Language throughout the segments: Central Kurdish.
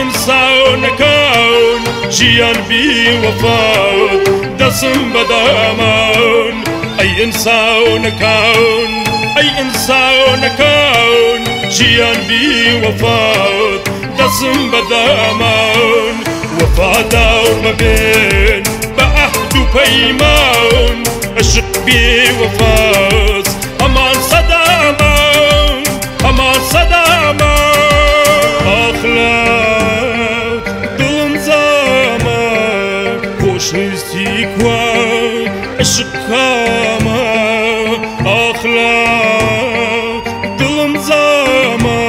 ئینسانەکان ژیان بێوەفات دەسم بەدامان ئەی ئینسانەکان ئەی ئینسانەکان ژیان بێوەفات دەسم بەدامان وەفادار مەبێن بە عەهد و پەیمان عشق بێوەفاس هەمان سەدامان هەمان سەدامان ئاخلاق دڵم زامە خۆشەویستی کوا عشق کامە ئاخلاق دڵم زامە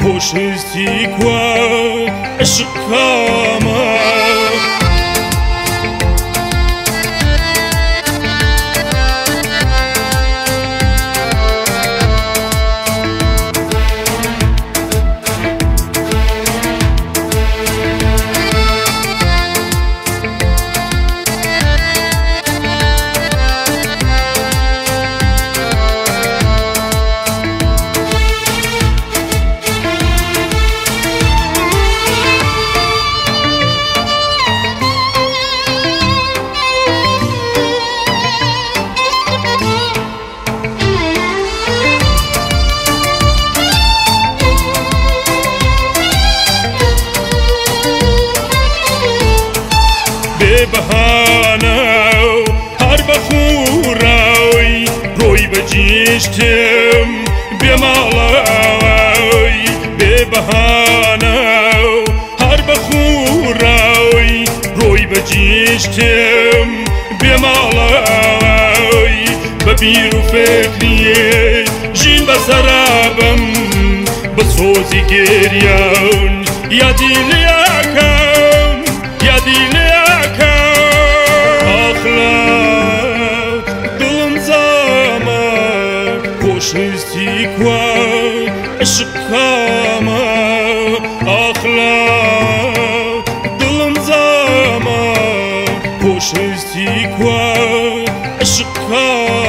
خۆشەویستی کوا عشق کامە بەهانە هەر بە خوڕاوی ڕۆی بەجیشتم بێ ماڵاوی بێ بەهانە هەر بە خوڕاوی ڕۆی بەجیشتم بێ ماڵاوی بە بیر و فکریێ ژین بە سەرابم بە سۆزی گریان یادی لێکەم یادی لێکەم ئاخلاق دڵم زامە خۆشەویستی کوا عشق کامە ئاخلاق دڵم زامە خۆشەویستی کوا عشق کامە.